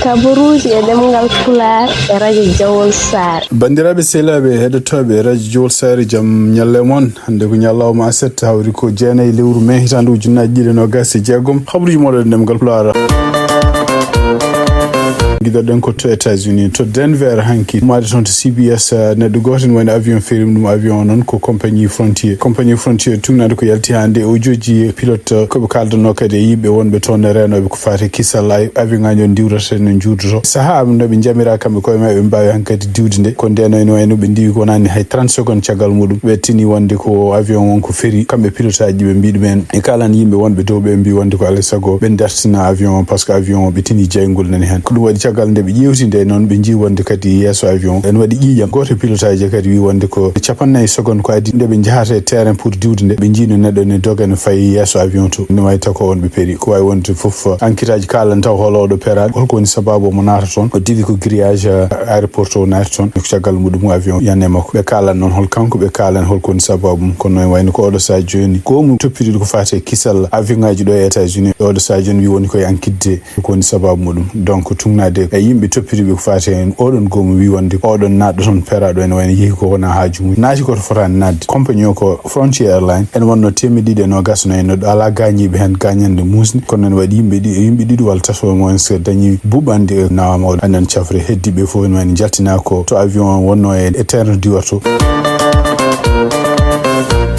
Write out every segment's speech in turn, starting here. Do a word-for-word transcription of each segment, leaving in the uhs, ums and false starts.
Kabaruuji e ɗemngal Pulaar e Radio Jawol Saare. Banndiraaɓe sehilaaɓe heɗotooɓe Radio Jawol Saare, jam ñalle mon. Hannde ko ñalawma aset, hawri ko jeenayi lewru mai, hitaande ujunnaji ɗiɗi e noogas e jeegom. Habaruuji mooɗon e ɗemngal Pulaar. Gidoɗen ko to États-Unis, to Denver hanki. Umaade toon to C B S, eh, neɗɗo gooto ene wayno avion feeri ɗum. Avion o noon ko compagnie Frontier. Compagnie Frontier tugnaade ko yalti hannde o jooji pilote, eh, ko ɓe kaaldanoo kadi e yimɓe wonɓe toon e reenooɓe ko faati kisal ay-, avion ŋaaji on ndiwrata no njuurdoto. Sahaa no ɓe njamira kamɓe koye maɓɓe, ɓe mbaawi hankadi diwde nde. Ko ndeen ene wayno ɓe ndiwi ko wonaani hay trente secondes caggal muɗum. Ɓe tini wonde ko avion on ko feeri, kamɓe pilote aji ɓe mbii ɗumen. E kaalan yimɓe wonɓe dow ɓe mbii wonde ko alaa e sago ɓe dartina avion on, parce que avion o ɓe tini jeyngol nani heen. Ko ɗum waɗi caggal nde ɓe ƴeewti nde noon ɓe njii wonde kadi yeeso avion o ene waɗi ƴiiƴam. Gooto e pilote aji kadi wii wonde ko capannayyi secondes ko adii nde ɓe njahata e terrain pour diwde nde, ɓe njii no neɗɗo ne doga ne fayi yeeso avion to. Ne wayi taw ko on ɓe peeri. Ko waawi wonde fof, enquête aji kaalan taw hol oɗo peeraaɗo, holko woni sababu omo naata toon. O dili ko grillage, eh, aéroport to o naati toon. Ko caggal muɗum avion yani e makko. Ɓe kaalan noon hol kanko, ɓe kaalan holko woni sababu mum. Kono ne wayno ko oɗo sahaa jooni, goomu toppitiiɗo ko faati e kisal avion ŋaaji ɗo e États-Unis. Oɗo sahaa jooni wii woni koye enquête de. Ko woni sababu muɗum. Donc, tugnaade e yimɓe toppitiiɓe ko faati heen, oɗon goomu wii wonde oɗon naatɗo toon peeraaɗo ene wayno yehi ko wonaa haaju mum. Naati ko to fotaani naatde. Compagnie o ko Frontier Airlines, ene wonnoo teemedde ɗiɗi e noogas no en, ɗo alaa gaañiiɓe heen, gaañannde muusnde. Kono ene waɗi yimɓe ɗi-, yimɓe ɗiɗi walla tato, au moins, dañi buɓɓannde e nawaama o. Anen cafre heddiiɓe fof ene wayno njaltinaa ko to avion o wonnoo e, e terrain diwarto.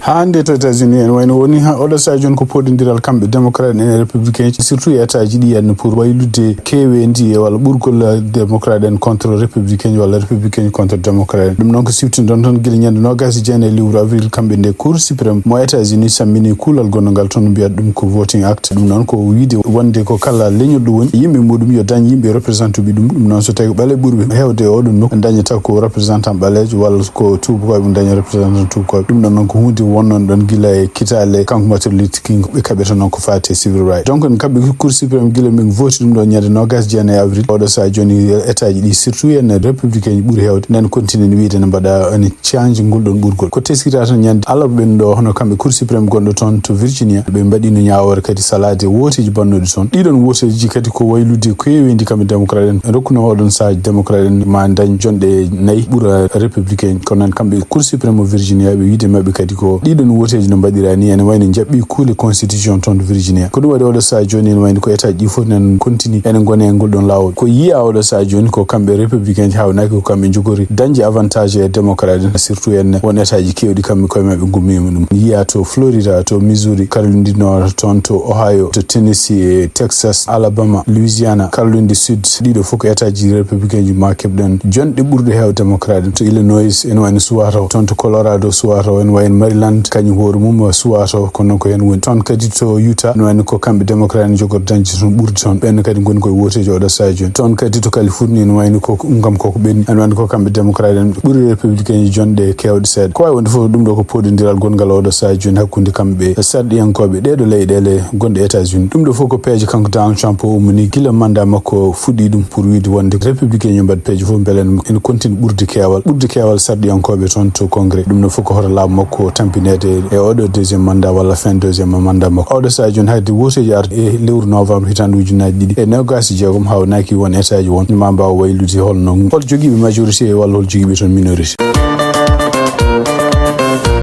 Haa hannde to États-Unis, ene wayno woni ha oɗo sahaa jooni ko podondiral kamɓe démocrate en e républicain ji, surtout e état ji ɗi, en pour waylude keeweendi e walla ɓurgol démocrate en contre républicain ji walla républicain ji contre démocrate en. Ɗum noon ko siwtinɗon toon gila ñande noogas e jeenayi lewru avril, kamɓe nde Cour suprême mo États-Unis sammini kuulal gonngal toon, mbiyata ɗum ko Voting Act. Ɗum noon ko wiide wonde ko kala leñol ɗo woni yimɓe muɗum yo dañ yimɓe représenté ɓe ɗum. Ɗum noon so tawi ko ɓaleeɓe ɓuri ɓe heewde e oɗon nokku, dañata ko représentant ɓaleejo walla ko tuubakooɓe daña représentant tuubakooɓe. Ɗum ɗon noon ko huunde wonnonɗon gila e kitaale kanko Martin Luther King ɓe kaɓata noon ko faati e civil right. Donc en kaɓɓi Cour suprême gila min voti ɗum ɗo ñande noogas e jeenayi avril. Oɗo sahaa jooni état ji ɗi surtout en républicain ji ɓuri heewde nani continue ne wiide ne mbaɗa ene change ngol ɗon ɓurgol. Ko teskita tan ñande alarba ɓennuɗo o, hono kamɓe Cour suprême gonɗo toon to Virginia, ɓe mbaɗino ñaawoore kadi salaade wooteeji bannuɗi toon. Ɗiɗon wooteeji kadi ko waylude ko heewendi kamɓe démocrate en, rokkuno oɗon sahaa démocrate en ma dañ jonɗe nayi ɓura républicain. Kono noon kamɓe Cour suprême mo Virginia ɓe wiide maɓɓe kadi ko ɗiɗon wooteeji no mbaɗira ni ene wayno jaɓɓi kuule constitution toon to Virginia. Ko ɗum waɗi oɗo sahaa jooni ene wayno ko état ji ɗi fof nan continue ene ngone e ngol ɗon laawol. Ko yiya oɗo sahaa jooni ko kamɓe républicain ji hawnaaki ko kamɓe jogori dañde avantage e démocrate en, surtout en won état ji keewɗi kamɓe koye maɓɓe gummima ɗum. Yiya to Florida, to Missouri, Caroline du Nord, toon to Ohio, to Tennessee, e Texas, Alabama, Louisiana, Caroline du Sud, ɗiɗo fof ko état ji républicain ji ma keɓɗon jonɗe ɓurɗe heew démocrate en. To Illinois ene wayno suwato, toon to Colorado suwato, ene wayno Maryland kañum hoore mum suwato, kono noon ko heen woni. Toon kadi to Utah ene wayno ko kamɓe démocrate en jogori dañde toon ɓurdi toon. Ɓen kadi ngoni koye wooteeji oɗo sahaa jooni. Toon kadi to Californie ene wayno ko ngam koko ɓenni. Ene wayno ko kamɓe démocrate en ɓuri républicain ji jonɗe keewɗe seeɗa. Ko waawi wonde fof ɗum ɗo ko podondiral gonngal oɗo sahaa jooni hakkunde kamɓe sarɗiyankooɓe ɗee ɗo leyɗeele gonɗe États-Unis. Ɗum ɗo fof ko peeje kanko Donald Trump o ummini gila mandat makko fuɗɗi ɗum pour wiide wonde républicain yo mbaɗ peeje fof mbele ene, ene continue ɓurdi keewal, ɓurdi keewal sarɗiyankooɓe toon to Congrès. Ɗum ɗo fof ko hoto laamu makko tampineede e oɗo deuxième mandat walla fin deuxième mandat makko. Oɗo sahaa jooni hayde wooteeji arde e lewru novembre hitaande ujunnaji ɗiɗi e noogas e jeegom hawnaaki won état ji won ma mbaawa waylude holno, hol jogiiɓe majorité walla hol jogiiɓe toon minorité.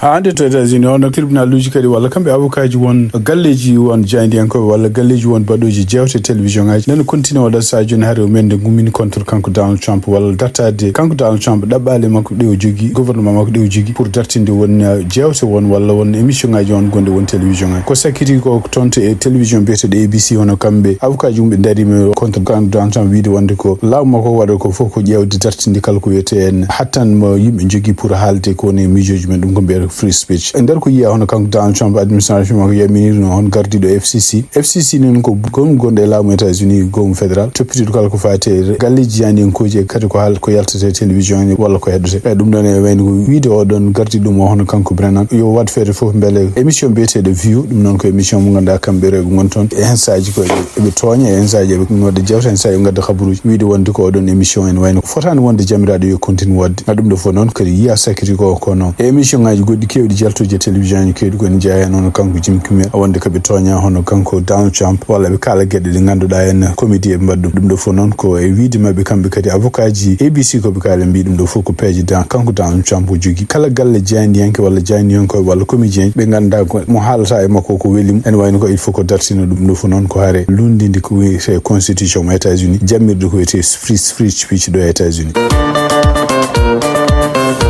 Haa hannde to États-Unis, on tribunal uji kadi walla kamɓe avocat ji won galleeji won jaayndiyankooɓe walla galleeji won baɗooji jeewte télévision ngaji nana continue oɗo sahaa jooni hare o men nde gummini contre kanko Donald Trump walla dartaade kanko Donald Trump ɗaɓɓaale makko ɗe o jogii, gouvernement makko ɗe o jogii pour dartinde won, uh, jeewte won walla won émission ngaji on gonɗe won télévision ngaji. Ko sakkiti ko toon to e télévision biyeteeɗo A B C, hono kamɓe avocat ji mum ɓe darima contre kanko Donald Trump wiide wonde ko laamu makko waɗa ko fof ko ƴeewde dartinde kala ko wiyetee en hattan mo yimɓe jogii pour haalde ko woni e miijooji men, ɗum ko mbiyata free speech. E nder ko yiya hono kanko Donald Trump administration makko yaminiri no hon gardiiɗo F C C. F C C noon ko goomu gonɗo e laamu États-Unis, goomu fédéral, toppitiiɗo kala ko faati e galleeji jaayndiyankooji e kadi ko haal-, ko yaltata e télévision en walla ko heɗotee. E ɗum ɗoon e wayno ko wiide oɗon gardiiɗo ɗum o hono kanko Brennan yo waɗ feere fof mbele émission biyeteeɗo View, ɗum noon ko émission mo ngannduɗaa kamɓe rewɓe ngon toon. E heen saaji ko eɓe, eɓe tooña, e heen saaji eɓe nodda jeewte, heen saaji eɓe ngadda habaruuji. Wiide wonde ko oɗon émission en wayno ko fotaani wonde jamiraaɗo yo continue waɗde. Na ɗum ɗo fof noon kadi yiya sakkiti ko, kono e émission ngaji Ɗi keewɗi jaltuuji e télévision ji keewɗi ko ene jeyaa heen, hono kanko Jim Kimmel, wonde ko ɓe tooñaa, hono kanko Donald Trump, walla ɓe kaala geɗe ɗe ngannduɗaa en comédie ɓe mbaɗi ɗum. Ɗum ɗo fof noon ko e wiyde maɓɓe kamɓe kadi avocat ji A B C ko ɓe kaali, mbiyi ɗum ɗo fof ko peeje Dan-, kanko Donald Trump o jogii. Kala galle jaayndiyanke walla jaayndiyankooɓe walla comédien ɓe ngannduɗaa ko mo haalata e makko ko weli mo, ene wayno ko il faut ko dartina ɗum ɗo fof noon ko hare lunndinde ko wiyetee constitution mo États-Unis, jammirɗo ko wiyetee free, free speech ɗo e États-Unis.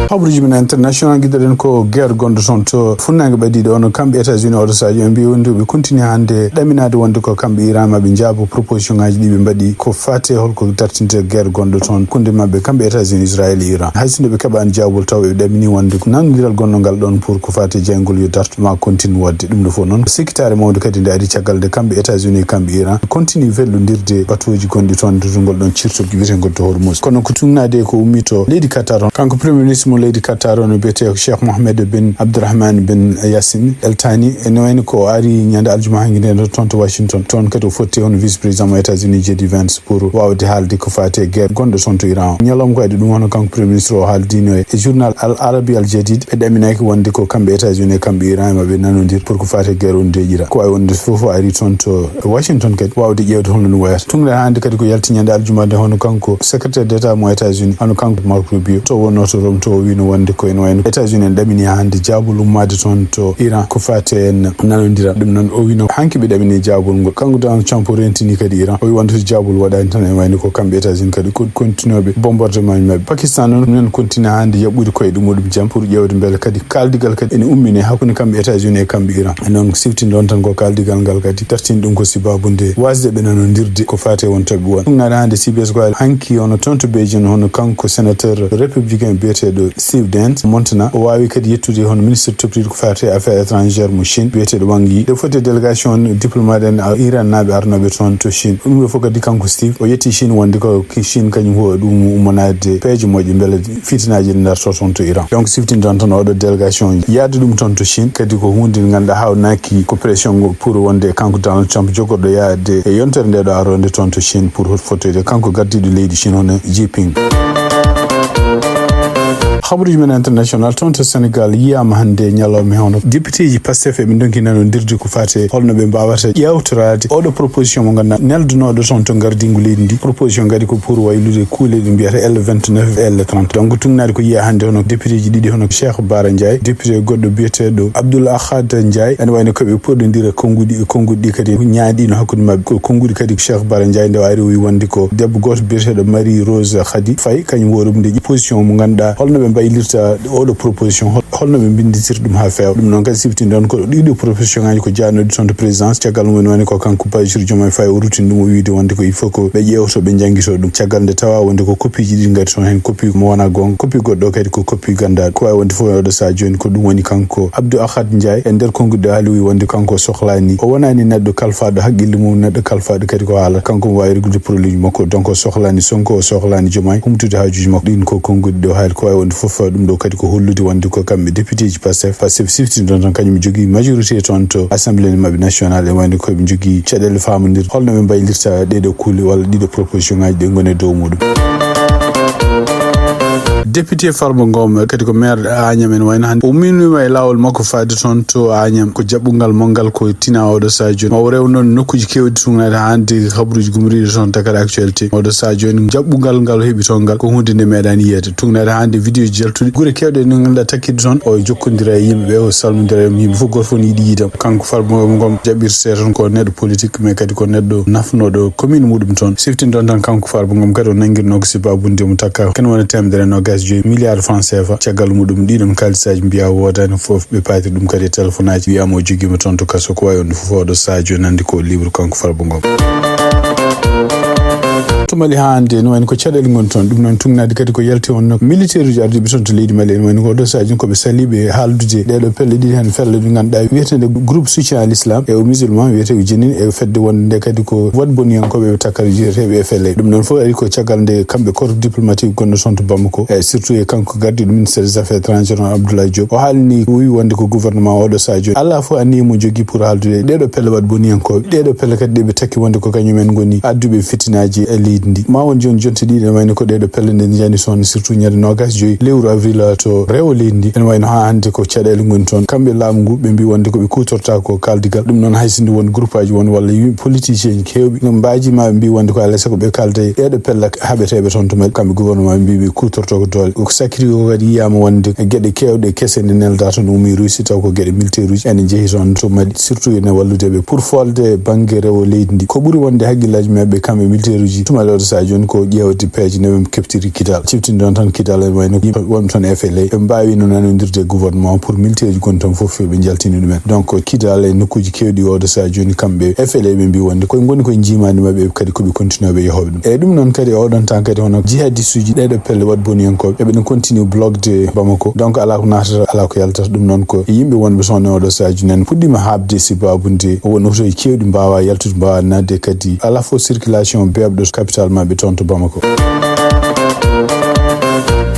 Habaruuji men international, ngiɗoɗen ko guerre gonɗo toon to funnaange ɓadiiɗo on. Kamɓe États-Unis oɗo sadio ɓe mbiyi wonde ɓe continue hannde ɗaminaade wonde ko kamɓe Iran maɓe njaabo proposition ngaji ɗi ɓe mbaɗi ko faate holko dartinte guerre gonɗo toon kunde maɓɓe kamɓe États-Unis, Israël e Iran. Hay sinno ɓe keɓaani jaabol taw ɓe ɗamini wonde ko nanondiral gonɗo ngal ɗon pour ko faate jayngol yo dartu ma continue waɗde. Ɗum ɗo fof noon ko sikkitaare mawde kadi nde ari caggal nde kamɓe États-Unis e kamɓe Iran continue fellondirde batooji gonɗi toon durngol ɗon cirtol wiyetengol to Hormuz. Kono ko tugnaade ko ummi to leydi Qatar on. Kanko Premier Ministre mo leydi Qatar on o biyetee ko Cheikh Mohammed bin Abdurrahman bin Yassin Al Thani, ene wayno ko o ari ñande aljuma hanki nde ɗo toon to Washington. Toon kadi o fotti hono Vice Président mo États-Unis J D Vance pour wawde haalde ko faati e guerre gonɗo toon to Iran o. Ñalawma ko adi ɗum hono kanko Premier Ministre o haaldino e journal Al Arabi Al Jadid, ɓe ɗaminaki wonde ko kamɓe États-Unis e kamɓe Iran maɓe nanodir pour ko faati e guerre on deƴira. Ko wawi wonde fof o ari toon to Washington kadi wawde ƴeewde holno ɗum wayata. Tugnaade hannde kadi ko yalti ñande aljuma nde hono kanko secrétaire d'État mo États-Unis, hono kanko Marco Rubio, to wonno to Rome to o wino wonde ko ene wayno États-Unis en ɗamini hannde jaabol ummaade toon to Iran ko faati en nanondiral. Ɗum noon o wino hanki ɓe ɗamini jaabol ngol. Kanko Donald Trump o rentini kadi Iran, o wi wonde so jaabol waɗani tan ene wayno ko kamɓe États-Unis kadi ko continue ɓe bombardement maɓɓe. Pakistan noon, noon continue hannde yaɓɓude koye ɗum muɗum jam pour ƴeewde mbele kadi kaaldigal kadi ene ummine hakkunde kamɓe États-Unis e kamɓe Iran. E noon siftinɗon tan ko kaaldigal ngal kadi dartini ɗum ko sababu nde wasde ɓe nanondirde ko faati e won toɓɓe won. Tugnaade hannde C B S ko hanki hono toon to Beijing hono kanko sénateur républicain biyeteeɗo Steve Daines Montana o wawi kadi yettude hono ministre toppitiiɗo ko faati e affaires étrangères mo Chine biyeteeɗo Wang Yi. Nde foti e délégation diplomate en Iran naaɓe arnoɓe toon to Chine. Ɗum ɗo fof kadi kanko Steve o yetti Chine wonde ko Chine kañum ko ɗum ummanade peeje moƴƴe mbele fitinaaji ɗi darto toon to Iran. Donc siftinɗon tan oɗo délégation yaade ɗum toon to Chine kadi ko hunde nde ngannduɗaa hawnaki ko pression ngo pour wonde kanko Donald Trump jogorɗo yaade e yontere nde ɗo aronde toon to Chine pour fottoyde kanko gardiiɗo leydi Chine hono Jinping. Habaruuji men international toon to Sénégal yiyaama hannde ñalawma hono députéji Pastef eɓe ndonki nanondirde ko faati e holno ɓe mbawata ƴeewtoraade oɗo proposition mo ngannduɗaa neldunooɗo toon to gardingu leydi ndi. Proposition kadi ko pour waylude kuule ɗe mbiyata L vingt-neuf, L trente. Donc tugnaade ko yiya hannde hono députéji ɗiɗi hono Cheikh Bara Ndiaye, député goɗɗo biyeteeɗo Abdoul Ahad Ndiaye, ene wayno koɓe poɗondira konnguɗi e konnguɗi ɗi kadi ñaaɗino hakkunde maɓɓe. Ko konnguɗi kadi ko Cheikh Bara Ndiaye nde o ari o wi wonde ko debbo gooto biyeteeɗo Marie Rose Khady Faye kañum woni ɗum nde position mo ngannduɗaa holno ɓe mbaylirta oɗo proposition, hol-, holno ɓe mbinditirta ɗum haa feewa. Ɗum noon kadi siftinɗon ko ɗiɗo proposition ngaji ko jaannoɗi toon to présidence. Caggal mum en woni ko kanko Bassirou Diomaye Faye o rutini ɗum o wiide wonde ko il faut ko ɓe ƴeewto ɓe njanngito ɗum. Caggal nde tawa wonde ko koppiiji ɗiɗi ngari toon, heen koppi mo wona goonga, koppi goɗɗo kadi ko koppi ganndaɗo. Ko wawi wonde fof e oɗo saha jooni ko ɗum woni kanko Abdou Ahad Ndiaye e nder konnguɗi ɗo haali o wi wonde kanko o sohlani, o wonani neɗɗo kalfaɗo haqqille mum, neɗɗo kalfaɗo kadi ko haala kanko mo wawi reglude problème makko. Donc o sohlani Sonko, o sohlani Diomaye humtude haajuji makko. Ɗin ko konnguɗi ɗo haali ko wawi wonde fof ɗum ɗo kadi ko hollude wonde ko kamɓe députéji Pastef, Pastef siftinɗon tan kañum jogii majorité toon to assemblée maɓɓe nationale, e wayde koɓe njogii caɗeele faamondirde holno ɓe mbaylirta ɗeɗo kuule walla ɗiɗo proposition ngaji ɗe ngoni e dow muɗum. Député Farba Ngom kadi ko maire Agnam en wayno hannde o umminima e laawol makko faade toon to Agnam ko jaɓɓungal mo ngal ko tina oɗo saha jooni. Ma o rew noon nokkuuji keewɗi tugnaade hannde habaruuji gumriiɗi toon Dakar Actualité. Oɗo saha jooni jaɓɓungal ngal o heɓi toon ngal ko huunde nde meeɗaani yiyeede. Tugnaade hannde vidéo ji jaltuɗi gure keewɗe ɗe ngannduɗaa takkiɗe toon o jokkondira e yimɓe ɓe, o salmondira e yimɓe fof, gooto fof ne yiɗi yiidam. Kanko Farba Ngom jaɓirte toon ko neɗɗo politique, mais kadi ko neɗɗo nafnooɗo commune muɗum toon. Siftinɗon tan kanko Farba Ngom kadi o nanngirnoo ko sababu nde mo takka kene wona teemedere e noogaas e joyi milliard franc C F A. Caggal muɗum ɗiɗon kaalisaaji mbiya woodaani fof ɓe paati ɗum kadi e téléphone aji. Wiyaama o jogiima toon to kaso. Ko wayi on fof oɗo saha jooni hannde ko libre kanko Farba Ngom. To Mali haa hannde, ene wayno ko caɗeele ngoni toon. Ɗum noon tugnaade kadi ko yalti on no militaire uji ardiiɓe toon to leydi Mali. Ene wayno ko oɗo saha jooni ko ɓe saliiɓe e haaldude ɗeɗo pelle ɗiɗi heen, pelle ɗe ngannduɗaa wiyeteende groupe soutien à l'islam et aux musulmans wiyetee ko Jenin, e fedde wonde nde kadi ko waɗboniyankooɓe ɓe takkara jeeyeteeɓe e pelle. Ɗum noon fof ari ko caggal nde kamɓe corps diplomatique gonɗo toon to Bamako, e surtout e kanko gardiiɗo ministère des affaires étrangères on Abdoulaye Diop. O haalni o wi wonde ko gouvernement oɗo saha jooni alaa fof anniya mo jogii pour haaldude ɗeɗo pelle waɗboniyankooɓe. Ɗeɗo pelle kadi ɗe ɓe takki wonde ko kañum en ngoni adduɓe fitinaaji e leydi ndi. Ma won jooni jonte ɗiɗi, ene wayno ko ɗeeɗo pelle nde njani toon, surtout ñande noogaas joyi lewru avril to rewo leydi ndi. Ene wayno haa hannde ko caɗeele ngoni toon. Kamɓe laamu ngu, ɓe mbi wonde ko ɓe kuutorta ko kaaldigal. Ɗum noon, hay so nde won groupe aji won walla yimɓe politicien ji keewɓe no mbaaji ma ɓe mbi wonde ko alaa e sago ɓe kaalda e ɗeeɗo pelle haɓeteeɓe toon to Mali. Kamɓe gouvernement ɓe mbi ɓe kuutorto ko doole. Ko sakiri ko kadi yiyaama wonde geɗe keewɗe kese ne nelda toon, ummi Russie, taw ko geɗe militaire uji ene njehi toon to Mali, surtout ene wallude ɓe pour folde bannge rewo leydi ndi. Ko ɓuri wonde hakkillaaji maɓɓe kamɓe militaire uji tuma ɗo saha jooni ko ƴeewde peeje no ɓe keɓtiri Kidal. Ciftinɗon tan Kidal ene wayno yimɓe wonɓe toon F L A ɓe mbaawino nanondirde e gouvernement pour militaire uji gonɗi toon fof ɓe njaltini ɗumen. Donc Kidal e nokkuuji keewɗi oɗo saha jooni kamɓe F L A ɓe mbi wonde koye ngoni koye njiimaandi maɓɓe kadi ko ɓe continue ɓe yehooɓe ɗum. E ɗum noon kadi e oɗon temps kadi hono jihadiste uji ɗeeɗo pelle waɗ boniyankooɓe eɓe no continue blogde Bamako. Donc alaa ko naatata, alaa ko yaltata. Ɗum noon ko yimɓe wonɓe toon e oɗo saha jooni en puɗɗiima haaɓde sababu nde won otoji keewɗi mbaawa yaltude, mbaawa naatde kadi alaa fof circulation beeɓɗo capital maɓɓe toon to Bamako.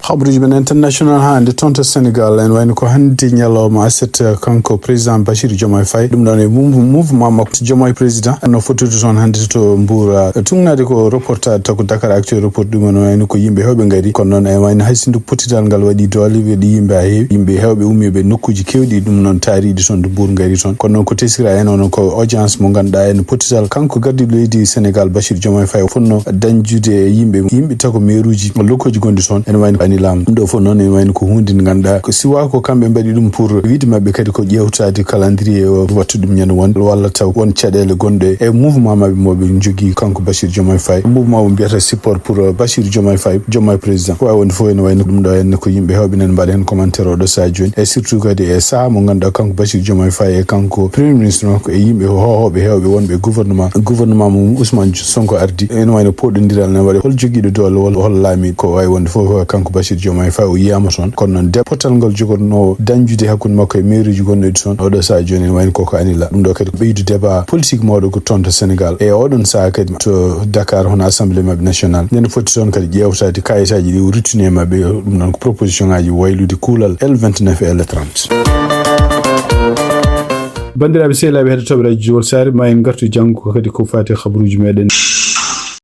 Habruji men international hannde toon to Sénégal, en wayno ko hannde ñalawma aset, kanko président Bassirou Diomaye Faye, ɗum ɗon e mou-, mouvement makko Diomaye président no fottude toon hannde to Mbour. Tugnaade ko reportage taw ko Dakar Actu reporti ɗum, en wayno ko yimɓe heewɓe ngari, kono noon en wayno hay sinno pottital ngal waɗi doole, waɗi yimɓe haa heewi, yimɓe heewɓe ummiiɓe nokkuuji keewɗi, ɗum noon taariiɗi toon to Mbour ngari toon. Kono noon ko teskira heen, onon ko audience mo ngannduɗaa en pottital kanko gardiiɗo leydi Sénégal Bassirou Diomaye Faye o fotnoo dañjude e yimɓe, yimɓe taw ko maire uji lokkuuji gonɗi toon, ene wayno ani laamu. Ɗum ɗo fof noon ene wayno ko huunde nde ngannduɗaa ko siwa ko kamɓe mbaɗi ɗum pour wiyde maɓɓe kadi ko ƴeewtaade calendrier o wattu ɗum ñande won walla taw won caɗeele gonɗe e mouvement maɓɓe mo ɓe njogii kanko Bassirou Diomaye Faye. Mouvement mo mbiyata support pour, euh, Bassirou Diomaye Faye, Diomaye président. Ko waawi wonde fof ene wayno ɗum ɗo henne ko yimɓe heewɓe nana mbaɗa heen commentaire oɗo saha jooni. E surtout kadi e saha mo ngannduɗaa kanko Bassirou Diomaye Faye e kanko premier ministre makko e yimɓe hohooɓe heewɓe wonɓe e gouvernement, gouvernement mo Ousmane Sonko ardi. Ene wayno poɗondiral ne waɗa hol jogiiɗo doole walla hol laamiiɗo. Ko waawi wonde fof ko kanko Bassirou Diomaye Faye o yiyaama toon. Kono noon de pottal ngal jogorno dañjude hakkunde makko e maire uji gonɗi toon. Oɗo saha jooni ene wayno koko anila. Ɗum ɗo kadi ko ɓeydu débat politique mawɗo ko toon to Sénégal. E oɗon saha kadi to Dakar hono assemblée maɓɓe nationale. Nene foti toon kadi ƴeewtaade kayitaaji ɗi o ruttini e maɓɓe. Ɗum noon ko proposition ngaji waylude kuulal L vingt-neuf et L trente. Banndiraaɓe sehilaaɓe heɗotooɓe Radio Jowol Saare, ma en ngartu janngo kadi ko faati e habruuji meɗen.